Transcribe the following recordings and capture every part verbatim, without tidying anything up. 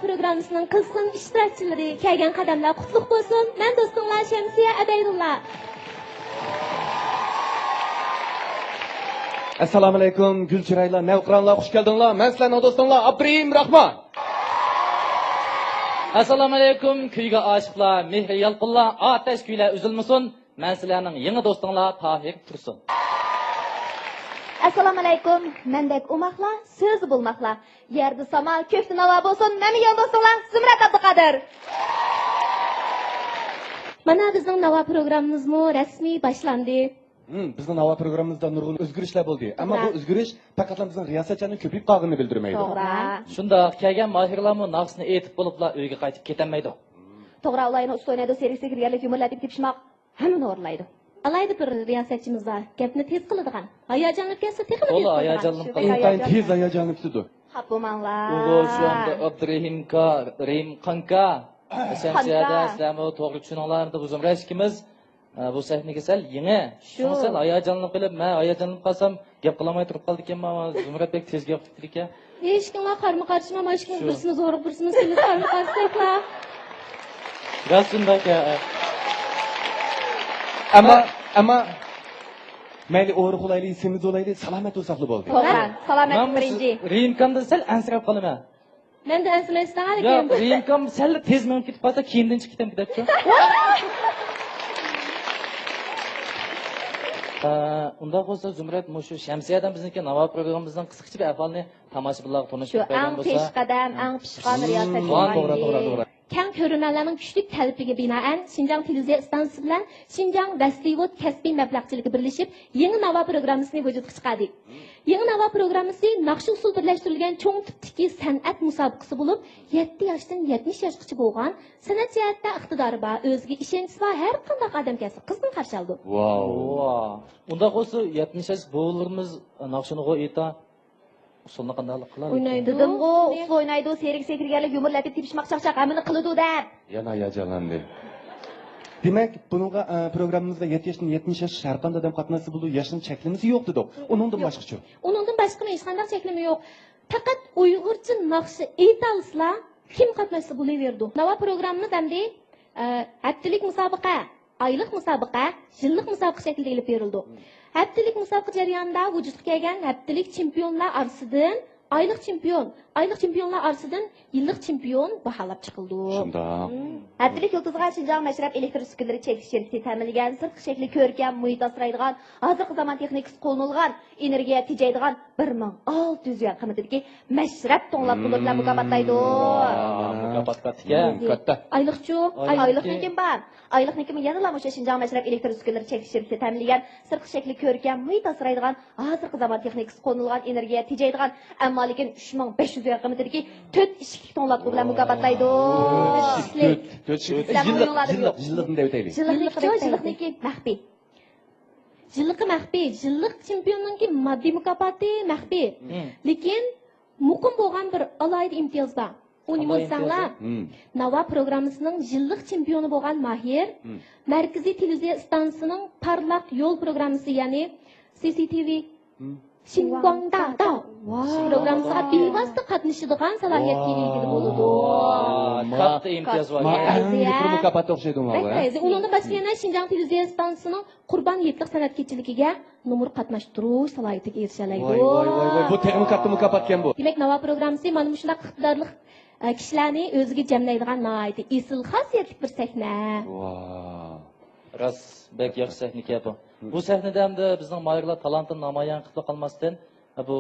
پروگراممىسىنىڭ قىزغىن ئىشتىراكچىلىرى، كەلگەن قەدەملەر قۇتلۇق بولسۇن. مەن دوستۇڭلار شەمسىيە ئەبەيدۇللا. ئەسسالامۇئەلەيكۇم، گۈل چىرايلار، نەۋقىرانلار، خۇش كەلدىڭلار. مەن سىلەرنىڭ دوستۇڭلار ئابدۇرېھىم راخمان. ئەسسالامۇئەلەيكۇم، كۈيگە ئاشىقلار، مېھرى يالقۇنلار، ئاتەش كۈيلەر ئۈزۈلمىسۇن. مەن سىلەرنىڭ يېڭى دوستۇڭلار تاھىر تۇرسۇن. ئەسسالامۇئەلەيكۇم، مەندەك ئوماقلار، سۆزى بولماقلار. يەردە ساما، كۆكتە ناۋا بولسۇن، مەن يېڭى دوستۇڭلار زۇمرەت ئابدۇقادىر. مانا بىزنىڭ ناۋا پروگراممىمىزمۇ رەسمىي باشلاندى. ھىم، بىزنىڭ ناۋا پروگراممىمىزدا نۇرغۇن ئۆزگىرىشلەر بولدى. ئەمما بۇ توغرا. ئۆزگىرىش پەقەتلا بىزنىڭ رىياسەتچىنىڭ كۆپىيىپ قالغىنىنى بىلدۈرمەيدۇ. توغرا. شۇنداق، كەلگەن ماھىرلارمۇ ناخشىسىنى ئېيتىپ بولۇپلا ئۆيگە قايتىپ كېتەلمەيدۇ. توغرا، ئۇلار يەنە ئۇستا ئوينايدۇ، سېرىك سېكىرگەنلىك، يۇمۇر لەتىپ تېپىشماق ھەممىنى ئورۇنلايدۇ. ئالاھىدە بىر رىياسەتچىمىز بار، گەپنى تېز قىلىدىغان. ھاياجانلىنىپ كەتسە تېخىمۇ تولا تېز قىلىدىغان. ھاياجانلىنىپ قالىدۇ. ئىنتايىن تېز ھاياجانلىنىپ كېتىدۇ. خاپا بولماڭلار. ئوغۇ، شۇ ئەمدى ئابدۇرېھىمكا، رېھىمخانكا، شەمسىيەدە خانكا. سىلەرمۇ توغرا چۈشىنىڭلار، ئەمدى بۇ زۇمرەت ئىككىمىز، ئە، بۇ سەھنىگە سەل يېڭى. شۇ. شۇڭا سەل ھاياجانلىنىپ قېلىپ، مەن ھاياجانلىنىپ قالسام، گەپ قىلالماي تۇرۇپ قالىدىكەنمەن، زۇمرەت بەك تېز گەپ قىپتىكەن. ھېچكىمغا قارىمۇ قارشىما، مانا ئىككىمىز شۇ. بىرسىمىز ھورۇق، بىرسىمىز سېمىز قارىمۇ قارشىساقلا. راست شۇنداك، ھە. ئەمما، ئەمما مەيلى ھورۇق بولايلى، سېمىز بولايلى، سالامەت بولساقلا بولدى. توغرا، سالامەتلىك مەن بىرىنچى. رېھىمخاندىن سەل ئەنسىرەپ قالىمەن. مەندىن ئەنسىرەيسىلەر يا، لېكىن. رېھىمخان سەل تېز مېڭىپ كېتىپ قالسا، كېيىندىن چىقىپ كېتەمدۇ دەپچۇ. ئە، ئۇنداق بولسا، زۇمرەت، مۇشۇ شەمسىيەدىن بىزنىڭكى ناۋا پروگراممىمىزنىڭ قىسقىچە بىر ئەھۋالىنى تاماشىبىنلارغا تونۇشتۇرۇپ شۇ بەرگەن ئەڭ بولسا. پېشقەدەم، ئەڭ پىشقان رىياسەتچى. توغرا، توغرا، توغرا. كەڭ كۆرۈرمەنلەرنىڭ كۈچلۈك تەلىپىگە بىنائەن، شىنجاڭ تېلېۋىزىيە ئىستانسىسى بىلەن شىنجاڭ ۋەستىۋود كەسپىي مەبلەغچىلىكى بىرلىشىپ، يېڭى ناۋا پروگراممىسىنى ۋۇجۇدقا چىقاردى. يېڭى ناۋا پروگراممىسى ناخشا-ئۇسسۇل بىرلەشتۈرۈلگەن چوڭ تىپتىكى سەنئەت مۇسابىقىسى بولۇپ، يەتتە ياشتىن يەتمىش ياشقىچە بولغان، سەنئەت جەھەتتە ئىقتىدارى بار، ئۆزىگە ئىشەنچىسى بار ھەر قانداق ئادەم كەلسە قىزغىن قارشى ئالىدۇ. ۋاۋ. ۋاۋ. ئۇنداق بولسا، يەتمىش ياش بوۋىلىرىمىز ناخشىنىغۇ ئېيتا، ئۇسسۇلنى قانداق قىلار؟ ئوينايدۇ. دېدىمغۇ، ئۇسسۇل ئوينايدۇ، سېرىك سېكىرگەنلىك، يۇمۇر لەتىپ تېپىشماق چاقچاق ھەممىنى قىلىدۇ دەپ. يەنە ھاياجانلاندى. دېمەك، بۇنىڭغا، ئە، پروگراممىمىزغا يەتتە ياشتىن يەتمىش ياش ھەر قانداق ئادەم قاتناشسا بولىدۇ، ياشنىڭ چەكلىمىسى يوق دېدۇق. ئۇنىڭدىن يوق. باشقىچۇ؟ ئۇنىڭدىن باشقىمۇ ھېچقانداق چەكلىمە يوق. پەقەت ئۇيغۇرچە ناخشا ئېيتالىسىلا، كىم قاتناشسا بولۇۋېرىدۇ. ناۋا پروگراممىمىز ئەمدى، ئە، ھەپتىلىك مۇسابىقە، ئايلىق مۇسابىقە، يىللىق مۇسابىقە شەكلىدە ئېلىپ بېرىلىدۇ. ھەپتىلىك مۇسابىقە جەريانىدا ۋۇجۇدقا كەلگەن ھەپتىلىك چېمپىيونلار ئارىسىدىن ئايلىق چېمپىيون، ئايلىق چېمپىيونلار ئارىسىدىن يىللىق چېمپىيون باھالاپ چىقىلىدۇ. شۇنداق. ھەپتىلىك يۇلتۇزىغا شىنجاڭ مەشرەپ ئېلېكتر ئۈسكۈنىلىرى چەكلىك شىركىتى تەمىنلىگەن سىرتقى شەكلى كۆركەم، مۇھىت ئاسرايدىغان، ھازىرقى زامان تېخنىكىسى قوللىنىلغان، ئېنېرگىيە تېجەيدىغان بىر مىڭ ئالتە يۈز يۈەن قىممىتىدىكى مەشرەپ توڭلاپ پۇلى بىلەن مۇكاپاتلايدۇ. مۇكاپات كاتتا ئىكەن. كاتتا. ئايلىقچۇ؟ ئايلىقنىڭكى بار. ئايلىقنىڭكىمۇ يەنىلا مۇشۇ شىنجاڭ مەشرەپ ئېلېكتر ئۈسكۈنىلىرى چەكلىك شىركىتى تەمىنلىگەن سىرتقى شەكلى كۆركەم، مۇھىت ئاسرايدىغان، ھازىرقى زامان تېخنىكىسى قوللىنىلغان، ئېنېرگىيە تېجەيدىغان، ئەمما لېكىن ئۈچ مىڭ بەش يۈز يۈەن قىممىتىدىكى تۆت ئىشىكلىك توڭلاتقۇ بىلەن مۇكاپاتلايدۇ. تۆت ئىشىكلىك. تۆت ئىشىكلىك. سىلەر يىللىق، بۇنىڭلاردا يىللىق، يىللىقنى دەۋېتەيلى. يىللىقنىكى، يىللىقنىكى مەخپىي. يىللىقى مەخپىي، يىللىق چېمپىيوننىڭكى ماددىي مۇكاپاتى مەخپىي. لېكىن مۇقىم بولغان بىر ئالاھىدە ئىمتىياز بار. ئۇ نېمە دېسەڭلار، ناۋا پروگراممىسىنىڭ يىللىق چېمپىيونى بولغان ماھىر، مەركىزىي تېلېۋىزىيە ئىستانسىسىنىڭ پارلاق يول پروگراممىسى، يەنى سى سى تى ۋى، شىنگۇاڭ داۋ داۋ پروگراممىسىغا بىۋاسىتە قاتنىشىدىغان سالاھىيەتكە ئىگە بولىدۇ. كاتتا ئىمتىياز بار. مانا ئەڭ يۇقىرى مۇكاپات ئوخشايدۇ ماۋۇ. بەك پەيزى. ئۇنىڭدىن باشقا يەنە شىنجاڭ تېلېۋىزىيە ئىستانسىسىنىڭ قۇربان ھېيتلىق سەنئەت كېچىلىكىگە نومۇر قاتناشتۇرۇش سالاھىيىتىگە ئېرىشەلەيدۇ. ۋاي، ۋاي، ۋاي، ۋاي. بۇ تېخىمۇ كاتتا مۇكاپاتكەن بۇ. دېمەك، ناۋا پروگراممىسى مانا مۇشۇنداق ئىقتىدارلىق، ئە، كىشىلەرنى ئۆزىگە جەملەيدىغان ناھايىتى ئېسىل خاسىيەتلىك بىر سەھنە. ۋاو. راست، بەك ياخشى سەھنىكەن بۇ. بۇ سەھنىدە ئەمدى بىزنىڭ ماھىرلار تالانتىنى نامايان قىلىپ قالماستىن، بۇ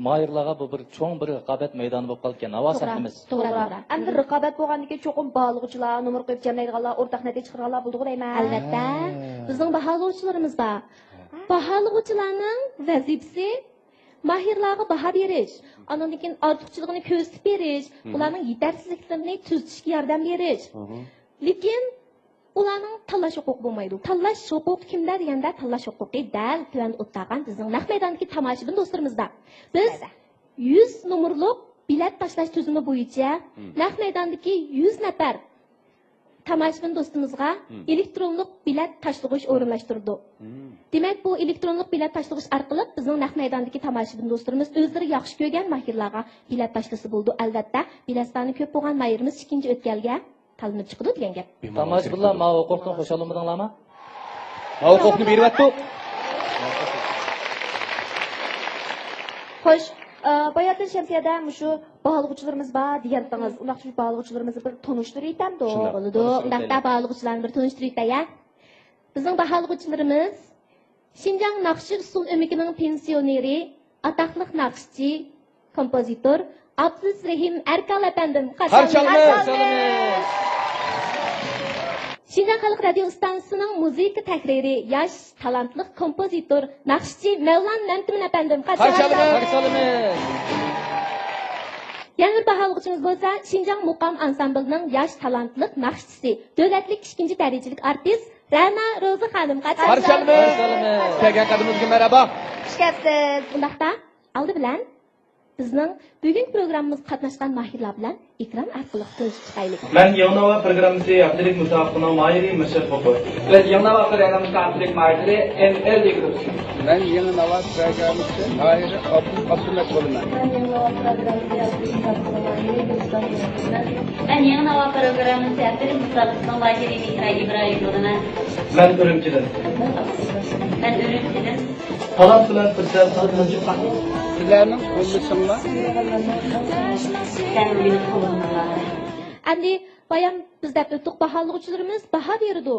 ماھىرلارغا بۇ بىر چوڭ بىر رىقابەت مەيدانى بولۇپ قالىدىكەن، ناۋا سەھنىمىز. توغرا، توغرا. ئەمدى رىقابەت بولغاندىكىن چوقۇم باھالىغۇچىلار، نومۇر قويۇپ جەملەيدىغانلار، ئورتاق نەتىجە چىقىرىدىغانلار بولىدىغۇ دەيمەن. ئەلۋەتتە، بىزنىڭ باھالىغۇچىلىرىمىز بار. باھالىغۇچىلارنىڭ ۋەزىپىسى ماھىرلارغا باھا بېرىش، ئاندىن كېيىن ئارتۇقچىلىقىنى كۆرسىتىپ بېرىش، ئۇلارنىڭ يېتەرسىزلىكلىرىنى تۈزىتىشكە ياردەم بېرىش. لېكىن ئۇلارنىڭ تاللاش ھوقۇقى بولمايدۇ. تاللاش ھوقۇقى كىمدە دېگەندە، تاللاش ھوقۇقى دەل تۆۋەندە ئولتۇرغان بىزنىڭ نەق مەيداندىكى تاماشىبىن دوستلىرىمىزدا. بىز يۈز نومۇرلۇق بېلەت تاشلاش تۈزۈمى بويىچە نەق مەيداندىكى يۈز نەپەر تاماشىبىن دوستىمىزغا ئېلېكترونلۇق بېلەت تاشلىغۇچ ئورۇنلاشتۇرىدۇ. دېمەك، بۇ ئېلېكترونلۇق بېلەت تاشلىغۇچ ئارقىلىق بىزنىڭ نەق مەيداندىكى تاماشىبىن دوستلىرىمىز ئۆزلىرى ياخشى كۆرگەن ماھىرلارغا بېلەت تاشلىسا بولىدۇ. ئەلۋەتتە، بېلەت سانى كۆپ بولغان ماھىرىمىز ئىككىنچى ئۆتكەلگە تاللىنىپ چىقىدۇ دېگەن گەپ. تاماشىبىنلار ماۋۇ ھوقۇقتىن خۇشالمىدىڭلارمۇ؟ ماۋۇ ھوقۇقنى بېرىۋەتتۇق. خوش، ئە، باياتىن شەمسىيەدە مۇشۇ باھالىغۇچىلىرىمىز بار دېگەنتىڭىز. ئۇنداقتا شۇ باھالىغۇچىلىرىمىزنى بىر تونۇشتۇرۇۋېتەمدۇ؟ شۇنداق. بولىدۇ. تونۇشتۇرۇپ ئۇنداقتا باھالىغۇچىلارنى بىر تونۇشتۇرۇۋېتەي، ھە؟ بىزنىڭ باھالىغۇچىلىرىمىز شىنجاڭ ناخشا ئۇسسۇل ئۆمىكىنىڭ پېنسىيونېرى، ئاتاقلىق ناخشىچى، كومپوزىتور ئابدۇلئەزىز رېھىم ئەركان ئەپەندىم. قارشى ئالىمىز. شىنجاڭ خەلق رادىيو ئىستانسىسىنىڭ مۇزىكا تەھرىرى، ياش، تالانتلىق كومپوزىتور، ناخشىچى مەۋلان مەمتىمىن ئەپەندىم. قارشى ئالىمىز. يەنە بىر باھالىغۇچىمىز بولسا، شىنجاڭ مۇقام ئانسامبىلىنىڭ ياش، تالانتلىق ناخشىچىسى، دۆلەتلىك ئىككىنچى دەرىجىلىك ئارتىس رەنا روزى خانىم. قارشى ئالىمىز. كەلگەن قەدىمىڭىزگە مەرھابا. خۇش كەپسىز. ئۇنداقتا، ئالدى بىلەن بىزنىڭ بۈگۈنكى پروگراممىمىزغا قاتناشقان ماھىرلار بىلەن ئېكران ئارقىلىق تونۇشۇپ چىقايلى. مەن يېڭى ناۋا پروگراممىسى ھەپتىلىك مۇسابىقىنىڭ ماھىرى مىرشات قوپۇر. بىز يېڭى ناۋا پروگراممىسى ھەپتىلىك ماھىرى ئېم ئېل دېگروس. مەن يېڭى ناۋا پروگراممىسى ماھىرى ئابدۇل ئابدۇمەت بولىمەن. مەن يېڭى ناۋا پروگراممىسى ھەپتىلىك مۇسابىقىنىڭ ماھىرى گۈلىستان بولىمەن. مەن يېڭى ناۋا پروگراممىسى ھەپتىلىك مۇسابىقىنىڭ ماھىرى مېھرا ئىبراھىم بولىمەن. مەن ئۈرۈمچىدىن. مەن ئۈرۈمچىدىن. تالانت بىلەن پىرسەل قىلىپ مۇنجۇپ باقىڭ. سىلەرنىڭ قوللىشىڭلار. سەن مېنى قوللىمىغىن. ئەمدى بايام بىز دەپ ئۆتتۇق، باھالىغۇچىلىرىمىز باھا بېرىدۇ.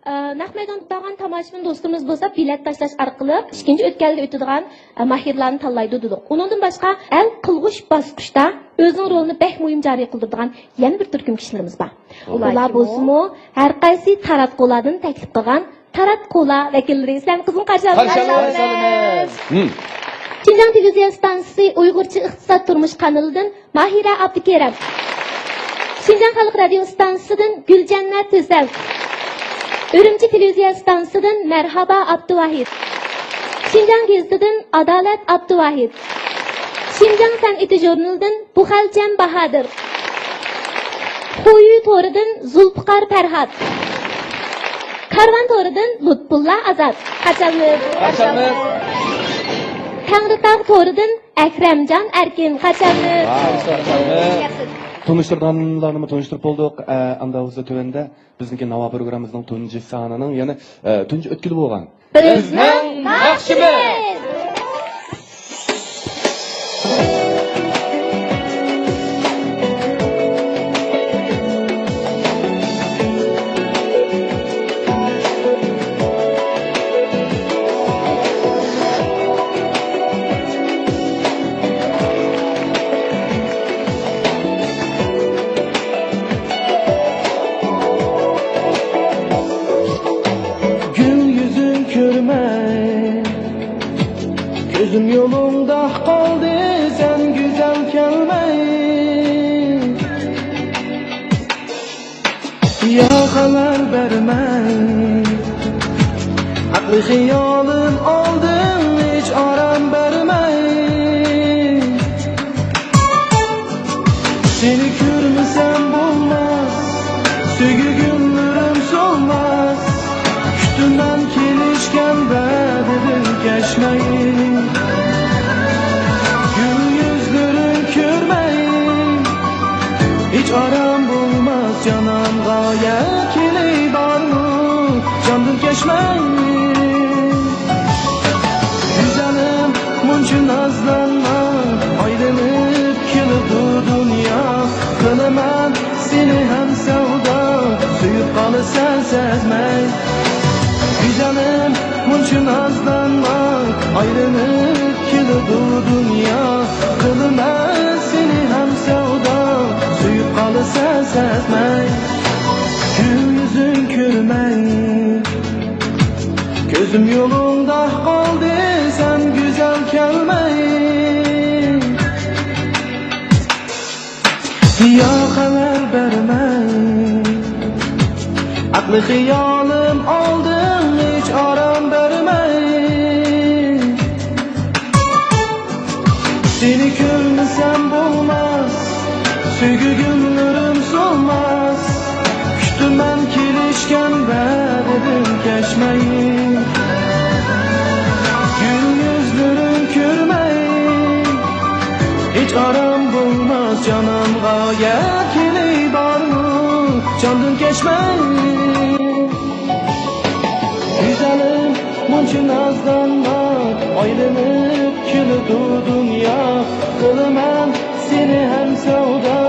ئە، نەق مەيداندا تۇرغان تاماشىبىن دوستلىرىمىز بولسا بېلەت تاشلاش ئارقىلىق ئىككىنچى ئۆتكەلگە ئۆتىدىغان، ئە، ماھىرلارنى تاللايدۇ دېدۇق. ئۇنىڭدىن باشقا ھەل قىلغۇچ باسقۇچتا ئۆزىنىڭ رولىنى بەك مۇھىم جارى قىلدۇرىدىغان يەنە بىر تۈركۈم كىشىلىرىمىز بار. ئۇلار ئۇلار كىم ئۇ؟ بولسىمۇ ھەر قايسى تاراتقۇلاردىن تەكلىپ قىلغان تاراتقۇلا ۋەكىللىرى، سىلەرنى قىزغىن قارشى ئالىمىز. قارشى ئالىمىز. ھىم. شىنجاڭ تېلېۋىزىيە ئىستانسىسى ئۇيغۇرچە ئىقتىساد تۇرمۇش قانىلىدىن ماھىرە ئابدۇكېرىم. شىنجاڭ خەلق رادىيو ئىستانسىسىدىن گۈلجەننەت ھۈسەن. ئۈرۈمچى تېلېۋىزىيە ئىستانسىسىدىن مەرھابا ئابدۇۋاھىت. شىنجاڭ گېزىتىدىن ئادالەت ئابدۇۋاھىت. شىنجاڭ سەنئىتى ژۇرنىلىدىن بۇخەلچەم باھادىر. خۇيۈ تورىدىن زۇلپىقار پەرھات. كارۋان تورىدىن لۇتپۇللا ئازاد. قارشى ئالىمىز. قارشى ئالىمىز. تەڭرىتاغ تورىدىن ئەكرەمجان ئەركىن. قارشى ئالىمىز. ۋاي، قارشى ئالىمىز. تونۇشتۇرغانلارنىمۇ تونۇشتۇرۇپ بولدۇق. ئە، ئاندا بولسا تۆۋەندە بىزنىڭكى ناۋا پروگراممىمىزنىڭ تۇنجى سانىنىڭ يەنە، ئە، تۇنجى ئۆتكىلى بولغان بىزنىڭ ناخشىمىز. گۈل يۈزۈڭ كۆرمەي، كۆزۈم يولۇڭدا قالدى، سەن گۈزەل كەلمەي. يا خەۋەر بەرمەي، ئەقلى خىيالىم ئالدىڭ، ھېچ ئارام بەرمەي. سېنى كۆرمىسەم بولماس، سۆيگۈ گۈللىرىم سولماس. كۈتىمەن كېلىشكەن ۋەدىدىن كەچمەي، گۈل يۈزلىرىڭ كۆرمەي، ھېچ ئارام بولماس جانانغا يەكىنى بارمۇ جاندىن كەچمەي. گۈزەلىم، مۇنچە نازلانما، ئايلىنىپ كېلىدۇ دۇنيا. قىلىمەن سېنى ھەم سەۋدا، سۆيۈپ قالىسەن سەزمەي. گۈزەلىم، مۇنچە نازلانما، ئايلىنىپ كېلىدۇ دۇنيا. قىلىمەن سېنى ھەم سەۋدا، سۆيۈپ قالىسەن سەزمەي. گۈل يۈزۈڭ كۆرمەي، كۆزۈم يولۇڭدا قالدى، سەن گۈزەل كەلمەي. يا خەۋەر بەرمەي، ئەقلى خىيالىم ئالدىڭ، ھېچ ئارام بەرمەي. سېنى كۆرمىسەم بولماس، سۆيگۈ گۈللىرىم سولماس. كۈتىمەن ئىچكەن ۋەدىدىن كەچمەي، گۈل يۈزلىرىڭ كۆرمەي، ھېچ ئارام بولماس جانانغا، يەكۈنى بارمۇ جاندىن كەچمەي. گۈزەلىم، مۇنچە نازلانما، ئايلىنىپ كېلىدۇ دۇنيا، قىلىمەن سېنى ھەم سەۋدا،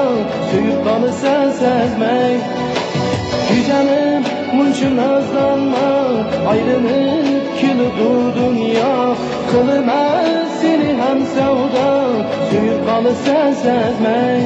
سۆيۈپ قالىسەن سەزمەي. گۈزەلىم، مۇنچە نازلانما، ئايلىنىپ كېلىدۇ دۇنيا، قىلىمەن سېنى ھەم سەۋدا، سۆيۈپ قالىسەن سەزمەي.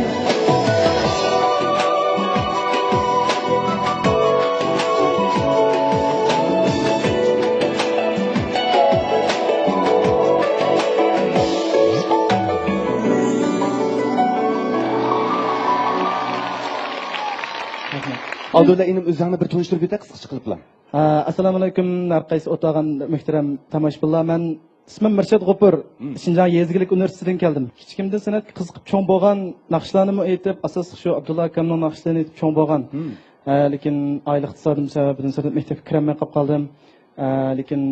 ئابدۇللا ئىنىم، ئۆزۈڭنى بىر تونۇشتۇرۇپ ئۆتە قىسقىچە قىلىپلا. ھە، ئەسسالامۇئەلەيكۇم، ھەر قايسى ئولتۇرغان مۆھتەرەم تاماشىبىنلار. مەن ئىسمىم مىرشات غوپۇر، مم. شىنجاڭ يېزا ئىگىلىك ئۇنىۋېرسىتېتىدىن كەلدىم. كىچىكىمدىن سەنئەتكە قىزىقىپ چوڭ بولغان، ناخشىلارنىمۇ ئېيتىپ، ئاساسلىق شۇ ئابدۇللا ئاكامنىڭ ناخشىلىرىنى ئېيتىپ چوڭ بولغان. مم. ھە، لېكىن ئائىلە ئىقتىسادىم سەۋەبىدىن سەنئەت مەكتەپكە كىرەلمەي قاپ قالدىم. ھە، لېكىن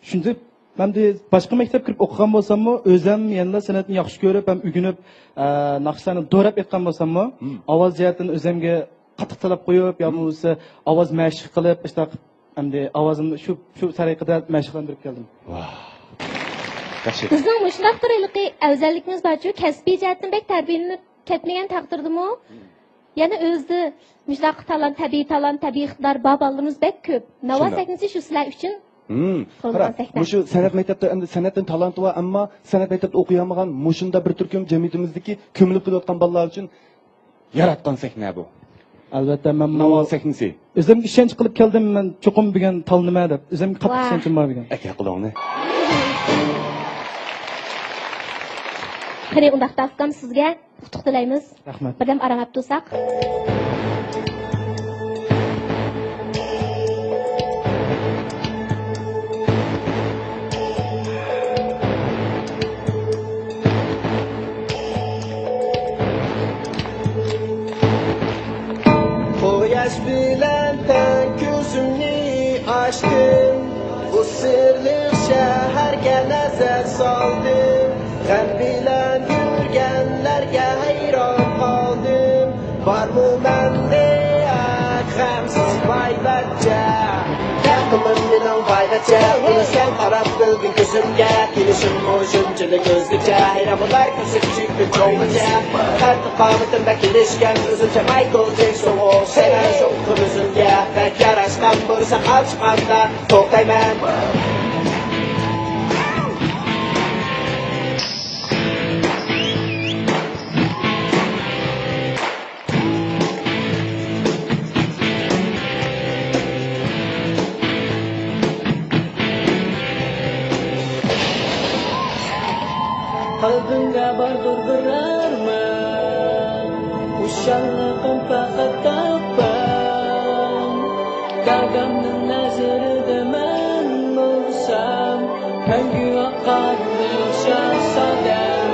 شۇنداق، ئەمدى باشقا مەكتەپكە كىرىپ ئوقۇغان بولساممۇ، ئۆزۈم يەنىلا سەنئەتنى ياخشى كۆرۈپ ھەم ئۆگىنىپ، ئە، ناخشىلارنى دوراپ ئېيتقان بولساممۇ، مم. ئاۋاز جەھەتتىن ئۆزۈمگە قاتتىق تەلەپ قويۇپ، يا مم. بولمىسا ئاۋاز مەشىق قىلىپ، ئىشتاق، ئەمدى ئاۋازىمنى شۇ، شۇ تەرىقىدە مەشىقلەندۈرۈپ كەلدىم. ۋاھ. ياخشى. بىزنىڭ مۇشۇنداق بىر ھېلىقى ئەۋزەللىكىمىز بارچۇ، كەسپىي جەھەتتىن بەك تەربىيەلىنىپ كەتمىگەن تەقدىردىمۇ، مم. يەنە ئۆزىدە مۇشۇنداق تالانت، تەبىئىي تالانت، تەبىئىي ئىقتىدار بار بالىلىرىمىز بەك كۆپ. ناۋا شۇنداق. سەھنىسى شۇ سىلەر ئۈچۈن مم. قۇرۇلغان قارا، سەھنە. مۇشۇ سەنئەت مەكتەپتە ئەمدى سەنئەتتىن تالانتى بار، ئەمما سەنئەت مەكتەپتە ئوقۇيالمىغان، مۇشۇنداق بىر تۈركۈم جەمئىيىتىمىزدىكى كۆمۈلۈپ كېتىۋاتقان بالىلار ئۈچۈن ياراتقان سەھنە بۇ. ئەلۋەتتە، مەنمۇ ناۋا سەھنىسى. ئۆزۈمگە ئىشەنچ قىلىپ كەلدىم، مەن چوقۇم بۈگۈن تاللىنىمەن دەپ. ئۆزۈمگە قاتتىق ۋاھ. ئىشەنچىم بار بۈگۈن. ئەكە قولۇڭنى. قېنى، ئۇنداقتا ئۇكام سىزگە ئۇتۇق تىلەيمىز. رەھمەت. بىردەم ئارام ئاپ تۇرساق. قۇياش بىلەن تەڭ كۆزۈمنى ئاچتىم. بۇ سىرلىق شەھەرگە نەزەر سالدىم. غەم بىلەن يۈرگەنلەرگە ھەيران قالدىم. بارمۇ مەندە غەمسىز بايۋەچچە؟ ياقىمىز مېنىڭ بايۋەچچە. ئۇنى سەن قاراپ بىلگىن كۆزۈمگە. كېلىشىڭمۇ شۇنچىلىك ئۆزگىچە. ھەيران بولار كىچىك بىر چوڭغىچە. قەد-قامىتىم بەك كېلىشكەن، ئۆزۈمچە مايكل جېكسونغا ئوخشايمەن. شوخلۇقۇم ئۆزۈمگە بەك ياراشقان، بۇرساق ئاچقاندا توختايمەن. قەلبىمدە باردۇر بىر ئارمان، خۇشاللىقىم پەقەت تاپقان. دادامنىڭ نەزىرىدە مەن بولسام، مەڭگۈ ئاقارمىش شاھزادەم.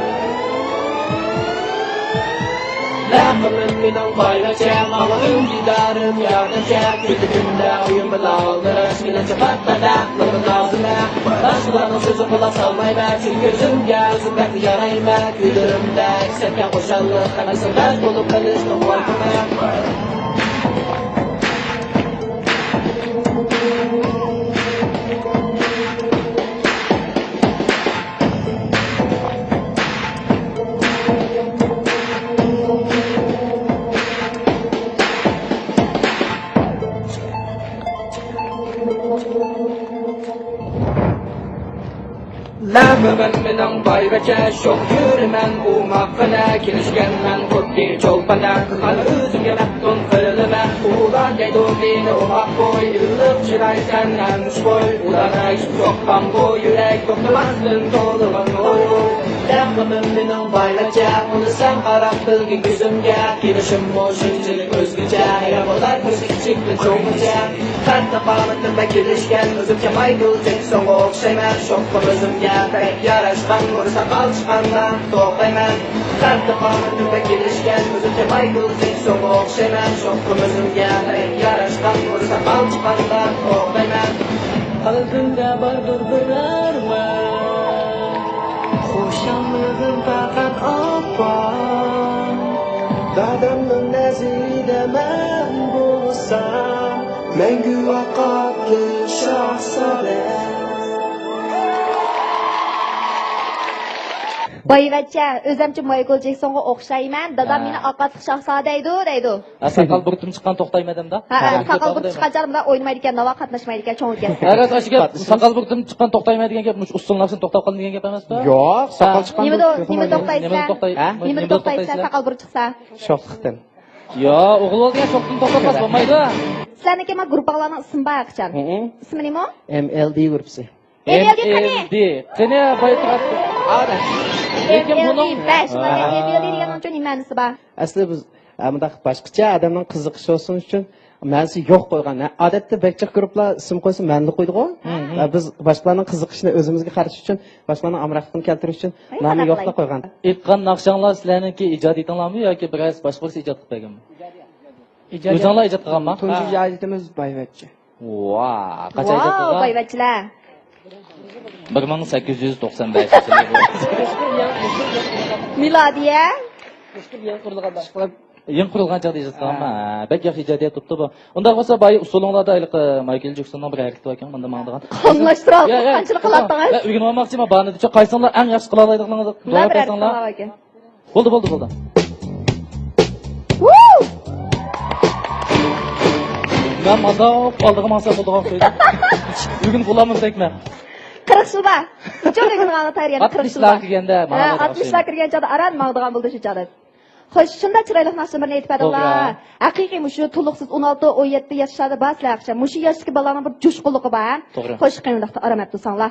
لەقىمىم مېنىڭ بايۋەچچە، ماڭا ئۈندىدارىم ياردەمچى. كۈندە كۈندە ئويۇن بىلەن ئالدىراش، كېلىنچە پاتقاندا قىلىمەن نازىنە. باشقىلارنىڭ سۆزىگە قۇلاق سالمايمەن، چۈنكى ئۆزۈمگە ئۆزۈم بەك يارايمەن. كۈنلىرىمدە ئىشلەتكەن خۇشاللىق، ھەممىسى بەش بولۇپ قېلىشنى قورقىمەن. لەقىمىم مېنىڭ بايۋەچچە، شوخ يۈرىمەن ئوماق بىلەن. كېلىشكەنمەن خۇددى چولپاندەك، مانا ئۆزۈمگە مەپتۇن قىلىمەن. ئۇلار دەيدۇ مېنى ئوماق قوي، ئىللىق چىراي سەن ئەمىش قوي. ئۇلاردا ھېچ يوق بامبۇ يۈرەك، توختىماستىن تولىغان ئوي. ياقىمىم مېنىڭ بايۋەچچە، ئۇنى سەن قاراپ بىلگىن كۆزۈمگە. كېلىشىممۇ شۇنچىلىك ئۆزگىچە، ھەيران بولار كۆزى كىچىكتىن چوڭغىچە. قەد تاپاۋىتىم بەك كېلىشكەن، ئۆزۈمچە مايكل جېكسونغا ئوخشايمەن. شوخلۇق ئۆزۈمگە بەك ياراشقان، بىر ساقال چىققاندا توختايمەن. قەد تاپاۋىتىم بەك كېلىشكەن، ئۆزۈمچە مايكل جېكسونغا ئوخشايمەن. شوخلۇق ئۆزۈمگە بەك ياراشقان، بىر ساقال چىققاندا توختايمەن. قەلبىمدە باردۇر بىر ئارمان، خۇشاللىقىم پەقەت ئاپام. دادامنىڭ نەزىرىدە مەن بولسام، مەڭگۈ ئاقاتتى شاھزادە. بايۋەچچە، ئۆزۈمچە مايكل جېكسونغا ئوخشايمەن، دادام ھە. مېنى ئاقاتلىق شاھزادە دەيدۇ، دەيدۇ. ھە، ساقال بۇرۇتۇم چىققان توختايمەن دەمدۇ؟ ھە، ھە، ساقال بۇرۇت چىققانچە ئۇنداق ئوينىمايدىكەن، ناۋا قاتناشمايدىكەن، چوڭ ئىكەن. ھە، راست، ئاشۇ گەپ، ساقال بۇرۇتۇم چىققان توختايمەن دېگەن گەپ مۇشۇ ئۇسسۇلنىڭ ئاستىدا توختاپ قالدى دېگەن گەپ ئەمەسمۇ؟ ياق، ساقال ھە. چىققان نېمىدۇ، نېمىدە توختايسىلەر؟ ھە؟ نېمىدە توختايسىلەر، ساقال بۇرۇت چىقسا؟ شوخلۇقتىن. يا، ئوغۇل بولدى يا، شوخلۇقتىن توختاتماس بولمايدۇ. سىلەرنىڭكى ما گۇرۇپپاڭلارنىڭ ئىسمى بار قاچان؟ ھە. ئىسمى نېمە؟ ئېم ئېل دى گۇرۇپپىسى. ئېم ئېل دى قېنى؟ ئېم ئېل دى. قېنى، بايا تۇراتتى. لېكىن ئېم ئېل دى بۇنىڭ بەش، ھە. ئېم ئېل دى دېگەننىڭ ئۈچۈن نېمە مەنىسى بار؟ ئەسلى بىز، ئە، مۇنداق باشقىچە ئادەمنىڭ قىزىقىشى بولسۇن ئۈچۈن مەنىسى يوق قويغان. ھە، ئادەتتە بەك جىق گۇرۇپپىلار ئىسىم قويسا مەنىلىك قويىدىغۇ. ھە. ھە، بىز باشقىلارنىڭ قىزىقىشىنى ئۆزىمىزگە قارىتىش ئۈچۈن، باشقىلارنىڭ ئامراقلىقىنى كەلتۈرۈش ئۈچۈن ئاي، نامى قانداق يوقلا قىلاي؟ قويغان. ئېيتقان ناخشاڭلار سىلەرنىڭكى ئىجادىيىتىڭلارمۇ ياكى بىرەرسى باشقا بىرسى ئىجاد قىلىپ بەرگەنمۇ؟ ئۆزۈڭلار ئىجاد قىلغانما؟ تۇنجى ھە. ئىجادىيىتىمىز بايۋەچچە. ۋا، قاچان ئىجاد ۋاۋ، قىلغان؟ بايۋەچچىلەر. بىر مىڭ سەككىز يۈز توقسان بەشىنچى يىل. مىلادىيە. يېڭى قۇرۇلغان چاغدا ئىجاد قىلغانما؟ ھە، بەك ياخشى ئىجادىيەت بوپتۇ بۇ. ئۇنداق بولسا، بايا ئۇسسۇلۇڭلاردا ھېلىقى مايكل جېكسوننىڭ بىر ھەرىكىتى باركەن، مۇنداق ماڭىدىغان. قاملاشتۇرالىسىز، يا، يا، قانچىلىك قىلاتتىڭىز؟ مەن ئۆگىنىۋالماقچىمەن، بارنى دېچە قايسىڭلار ئەڭ ياخشى قىلالايدىغىنىڭىزنى. مەن بىر ھەرىكەت قىلالايكەن. بولدى، بولدى، بولدى. ۋۇ! مەن مانداق ئالدىغا ماڭسام بولىدىغان ئوخشايدۇ. بۈگۈن غۇلامىم تەگمە. قىرىق يىل بار. نېچە ئۆگىنىدىغانغا تەييار، يەنە قىرىق يىل بار. ئاتمىشلارغا كىرگەندە، ھە، مانا ئاتمىشلارغا كىرگەن چاغدا ئاران ماڭىدىغان بولدى شۇ چاغدا. خوش، شۇنداق چىرايلىق ناخشىلىرىنى ئېيتىپ بەردىڭلار. توغرا. ھەقىقىي مۇشۇ تولۇقسىز ئون ئالتە، ئون يەتتە ياشلاردا بار سىلەر ئەخشەم. مۇشۇ ياشتىكى بالىلارنىڭ بىر جۇشقۇنلۇقى بار. توغرا. خوش، قېنى ئۇنداقتا ئارام ئەپ تۇرساڭلار.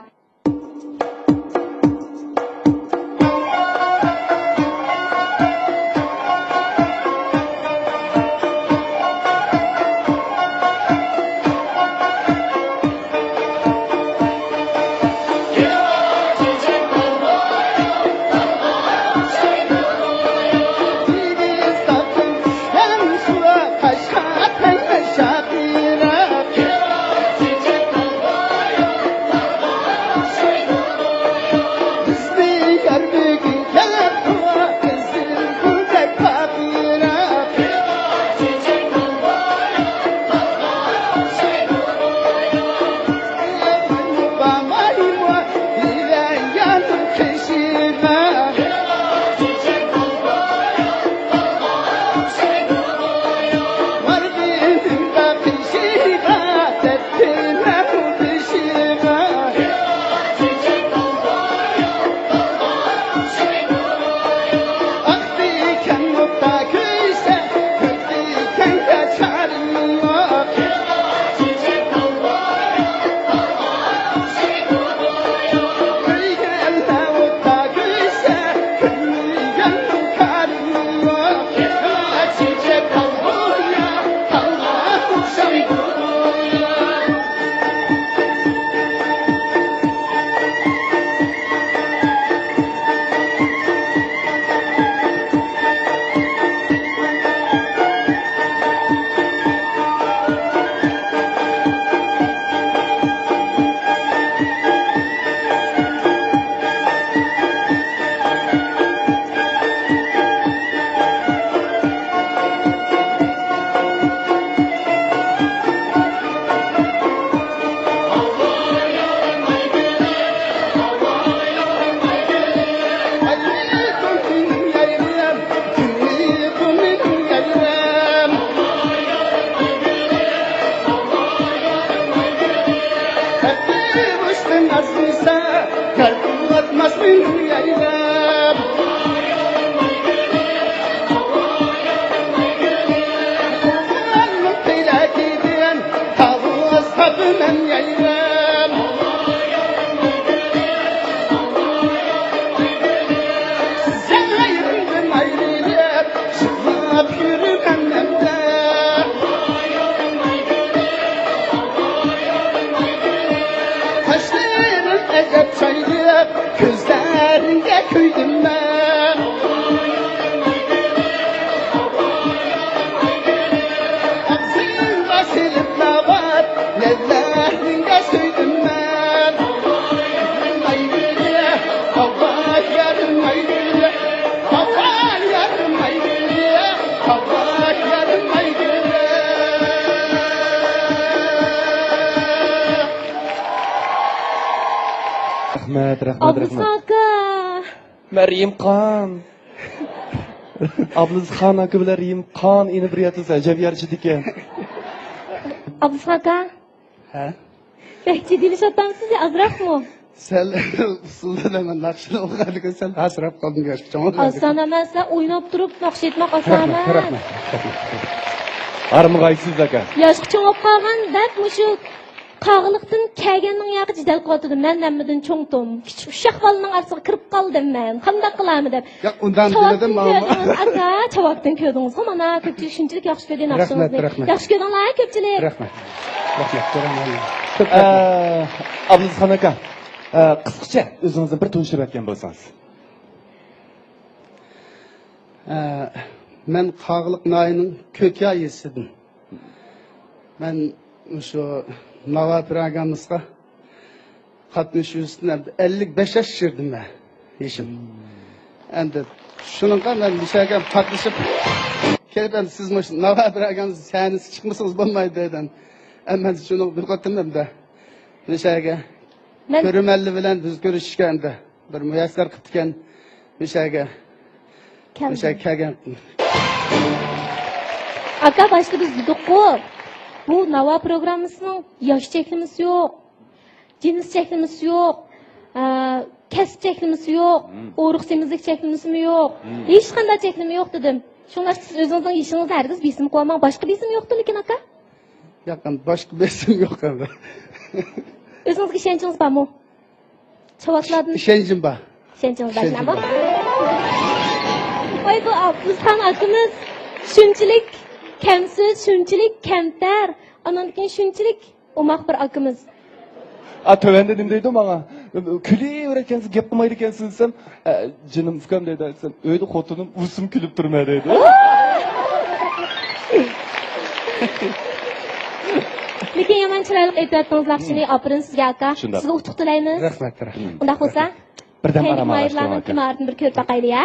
كۆيدۈم مەن. ئاغزىمغا سېلىپ ناۋات، لەۋلەرنىڭگە سۆيدۈم مەن. ئايدى، ھاۋا يارىم ئايدى، ھاۋا يارىم ئايدى، ھاۋا يارىم ئايدى. رەھمەت، رەھمەت، رەھمەت. ئابلىزخان ئاكا. مەن رېھىمخان. ئابلىزخان ئاكا بىلەن رېھىمخان ئىنى بىر ياتىسا، جەبىيارچىدىكەن. ئابلىزخان ئاكا. ھە؟ بەك جىددىيلىشىۋاتامسىز يا ئازراقمۇ؟ سەل ئۇسسۇلدا مەن ناخشىنى ئوقۇغاندىكىن سەل ھاسىراپ قالدىم، ياشقا چوڭ. ئاسان ئەمەس، ئويناپ تۇرۇپ ناخشا ئېيتماق ئاسان ئەمەس. رەھمەت، رەھمەت. ھارمىغايسىز ئاكا. ياشقا چوڭ بولۇپ قالغان دەپ مۇشۇ قاغىلىقتىن كەلگەننىڭ ياقى جېدەل قىلىۋاتىدۇ. مەن ھەممىدىن چوڭتۇم. كىچىك ئۇششاق بالىنىڭ ئارىسىغا كىرىپ قالدىم مەن. قانداق قىلارمۇ دەپ. ياق، ئۇنداق چاۋاكتىن دېمىدىم، ماما. كۆردىڭىز، ئاكا، چاۋاكتىن كۆردىڭىزغۇ، مانا، كۆپچىلىك شۇنچىلىك ياخشى كۆردى رەھمەت، ناخشىڭىزنى. رەھمەت. ياخشى كۆردۈڭلار، كۆپچىلىك. رەھمەت. رەھمەت، كۆرەمەن. كۆپ ئە، رەھمەت. ئابلىزخان ئاكا، ئە، قىسقىچە ئۆزىڭىزنى بىر تونۇشتۇرۇپ ئۆتكەن بولسىڭىز. ئە، مەن قاغىلىق ناھىيىنىڭ كۆكيا يېزىسىدىن. مەن مۇشۇ ناۋا پىروگراممىسىغا قاتنىشىش يۈزىسىدىن ئەمدى ئەللىك بەش ياش چىردىم مەن، يېشىم. ئەمدى شۇنىڭغا مەن مۇشەگە قاتنىشىپ كېلىپ، ئەمدى سىز مۇشۇ ناۋا پىروگراممىسى سەھنىسىگە چىقمىسىڭىز بولمايدۇ دېدىم. ئەمدى مەن شۇنىڭغا بىر قېتىم ئەمدى مۇشەگە مەن كۆرۈرمەنلەر بىلەن بىز كۆرۈشۈشكە ئەمدى بىر مۇيەسسەر قىپتىكەن مۇشەگە. كەلدىم. مۇشەگە كەلگەن. ئاكا، باشتا بىز دېدۇققۇ، بۇ ناۋا پروگراممىسىنىڭ ياش چەكلىمىسى يوق، جىنس چەكلىمىسى يوق، ئە، كەسىپ چەكلىمىسى يوق، مم. ئۇرۇق سېمىزلىك چەكلىمىسىمۇ يوق، مم. ھېچقانداق چەكلىمە يوق دېدىم. شۇڭلاشقا سىز ئۆزىڭىزنىڭ يېشىڭىزنى ھەرگىز بېسىم قىلىۋالماڭ. باشقا بېسىم يوقتۇ لېكىن، ئاكا؟ ياق، ئەمدى باشقا بېسىم يوق ئەمدى. ئۆزىڭىزگە ئىشەنچىڭىز بارمۇ؟ چاۋاكلاردىن ئىشەنچىم بار. ئىشەنچىڭىز بار، ئىشەنچىم شۇنداقمۇ؟ بار. ۋاي، بۇ ئابلىزخان ئاكىمىز شۇنچىلىك كەمسىز، شۇنچىلىك كەمتەر، ئانان كېيىن شۇنچىلىك ئوماق بىر ئاكىمىز. ئا، تۆۋەندە نېمە دەيدۇ ماڭا؟ كۈلۈۋېرىدىكەنسىز، گەپ قىلمايدىكەنسىز دېسەم، ئە، جېنىم ئۇكام دەيدۇ، دېسەم، ئۆيدە خوتۇنۇم ئۇرسىمۇ كۈلۈپ تۇرىمەن دەيدۇ. لېكىن يامان چىرايلىق ئېيتىۋەتتىڭىز ناخشىنى، ئاپىرىن سىزگە ئاكا. شۇنداق. سىزگە ئۇتۇق تىلەيمىز. رەھمەت، رەھمەت. ئۇنداق بولسا، رەھمەت. بىردەم كەينىدىكى ئارام ماھىرلارنىڭكى ئالاشتۇرۇڭ ئاكا. ماھىرىتىنى بىر كۆرۈپ باقايلى يا.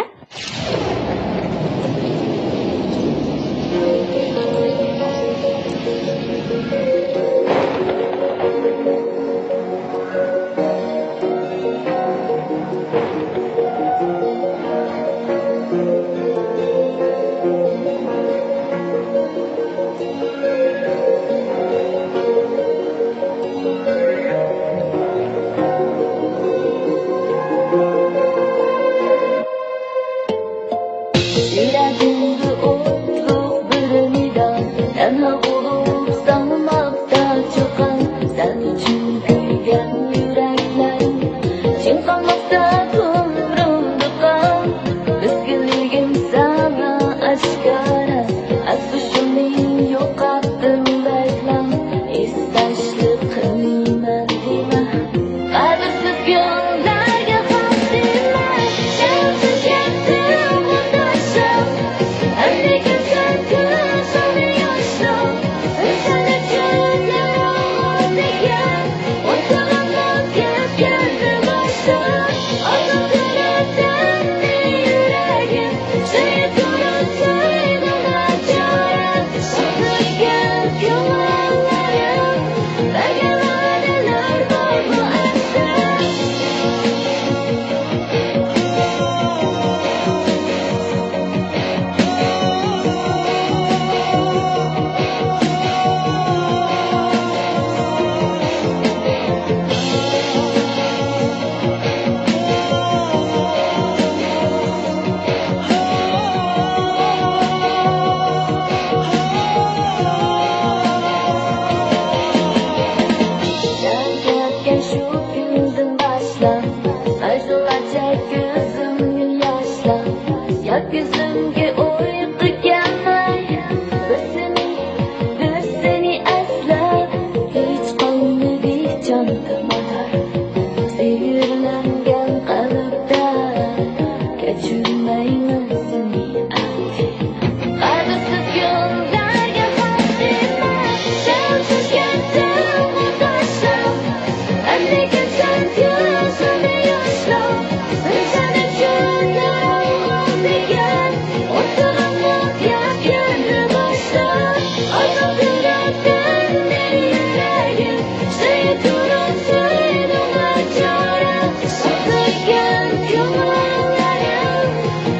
ئۆچۈرمەيمەن سېنى ئەمدى. قەدىرسىز كۈنلەرگە خاتىمە، سەۋەبسىز كەتتىڭ بۇ تاشلاپ. ئەمدى كەتسەم كۆزۈمنى ياشلاپ، بىر سەن ئۈچۈن يارالغان دېگەن، ئوتتۇراملىق يەتكەندە باشلاپ. ئازاب كۈنلەردىن مېنى يۈرەگىم، سېنى تۇرۇپ سۆيدۈم ناچارە. ساقلايكەن كۆڭۈللەرنى،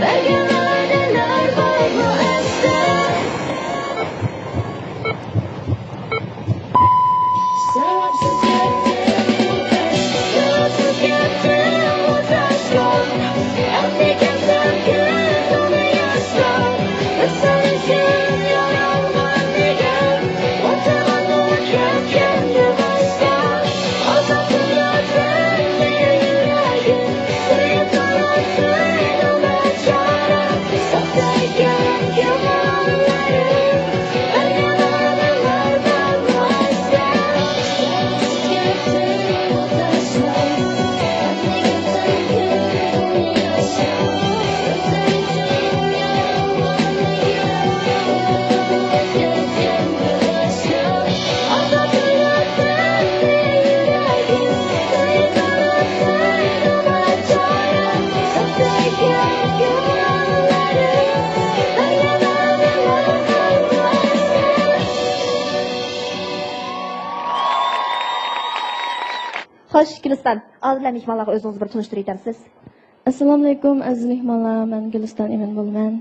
بەرگەن ۋەدەلەر بارمۇ ئەستە؟ سەۋەبسىز كەتتىڭ، سەۋەبسىز كەتتىڭ بۇ تاشلاپ. ئەمدى كەتسەم كۆزۈمنى ياشلاپ، بىر سەن ئۈچۈن يارالغان دېگەن، ئوتتۇراملىق يەتكەندە باشلاپ. ئازاب كۈنلەردىن مېنى يۈرەگىم، سېنى تۇرۇپ سۆيدۈم ناچارە. ساقلايكەن كۆڭۈللەرنى، بەرگەن ۋەدەلەر بارمۇ ئەستە؟ خوش، گۈلىستان، ئالدى بىلەن مېھمانلارغا ئۆزىڭىزنى بىر تونۇشتۇرۇۋېتەمسىز؟ ئەسسالامۇئەلەيكۇم، ئەزىز مېھمانلار، مەن گۈلىستان ئىمىن بولىمەن.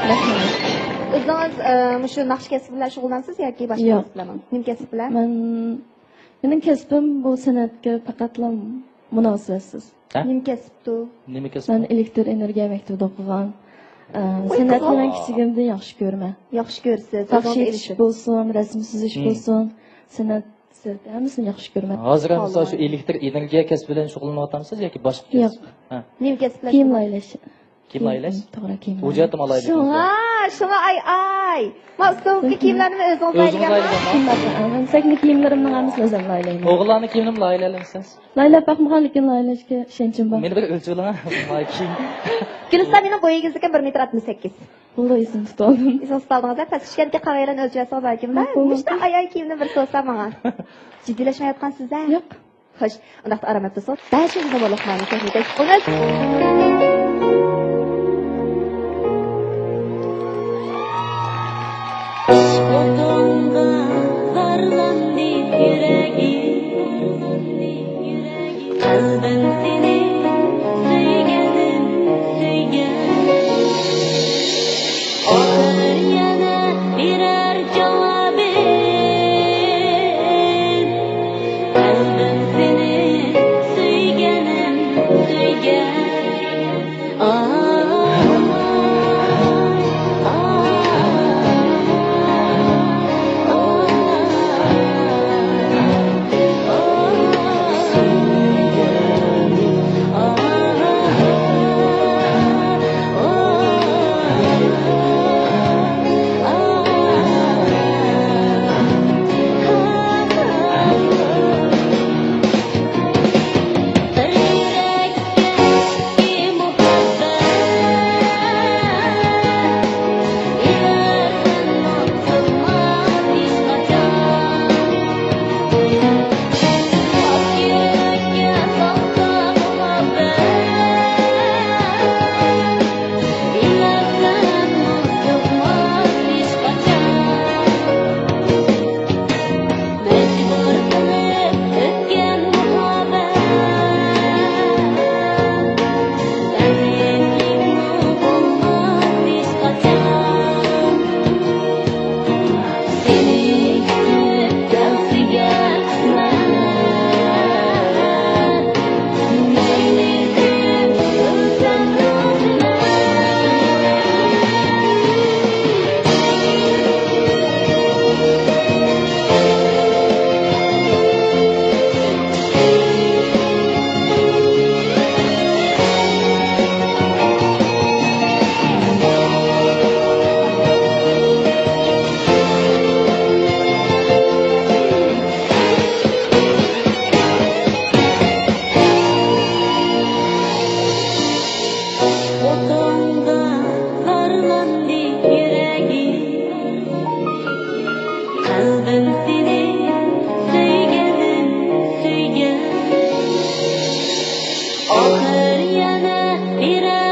رەھمەت. ئۆزىڭىز، ئە، مۇشۇ ناخشا كەسپى بىلەن شۇغۇللانىسىز ياكى باشقا ياق. كەسىپ بىلەنمۇ؟ نېمە كەسىپ بىلەن؟ مەن، مېنىڭ كەسپىم بۇ سەنئەتكە پەقەتلا مۇناسىۋەتسىز. ھە؟ نېمە كەسىپتۇ؟ نېمە كەسىپ؟ مەن ئېلېكتر ئېنېرگىيە مەكتىپىدە ئوقۇغان. ئە، سەنئەتنى مەن كىچىكىمدىن ياخشى كۆرىمەن. ياخشى كۆرىسىز. ناخشا ئېيتىش بولسۇن، رەسىم سىزىش بولسۇن، سەنئەت، سەنئەت ھەممىسىنى ياخشى كۆرىمەن. ھازىر ھەم مىسال شۇ ئېلېكتر ئېنېرگىيە كەسپى بىلەن شۇغۇللىنىۋاتامسىز ياكى باشقا كەسىپ؟ ياق. ھە. نېمە كەسىپ بىلەن؟ كىيىم لايىھەلەش. كىيىم لايىھەلەش؟ توغرا، كىيىم. ئۇ جەھەتتىمۇ ئالاھىدە. شۇڭا، شۇڭا، ئاي، ئاي. ما ئۇستىڭىزدىكى كىيىملەرنىمۇ ئۆزىڭىز ئۆزىڭىز لايىھەلىگەنمۇ؟ لايىھەلىگەن. كىيىملەرنى، مەن سەكنە كىيىملىرىمنىڭ ھەممىسىنى ئۆزۈم لايىھەلەيمەن. ئوغۇللارنىڭ كىيىمىنىمۇ لايىھەلەيمسىز؟ لايىھەلەپ باقمىغان، لېكىن لايىھەلەشكە ئىشەنچىم بار. مېنى بىر ئۆلچىۋېلىڭ، ماي كىيىم. گۈلىستان، مېنىڭ بويىڭىزدىكى بىر مېتىر ئاتمىش سەككىز. بولدى، ئېسىمدە تۇتۇۋالدىم. ئېسىڭىزدە تۇتالدىڭىز، ھە؟ پەس چۈشكەندىكى قارايلارنى ئۆلچىۋەتسىڭىز ئايكىمدا. ماقۇل، مۇشۇنداق ماقۇل. ئاي، ئاي كىيىمنى بىر سورىسا ماڭا. جىددىيلەشمەيۋاتقانسىز-ھە؟ ياق. خوش، ئۇنداقتا ئارام ئېلىپ تۇرسىڭىز. بەشىنچى نومۇرلۇق مانا تېخنىكا ئىشقىلىپ. ئىشق ئوتۇڭغا زارلاندى يۈرىكىم. قەلبىم سېنى سۆيگەنىم سۆيگەن. ئاخىر يەنە بېرەر جاۋابىم. قەلبىم سېنى سۆيگەنىم سۆيگەن. ئاخىر يەنە بىرەر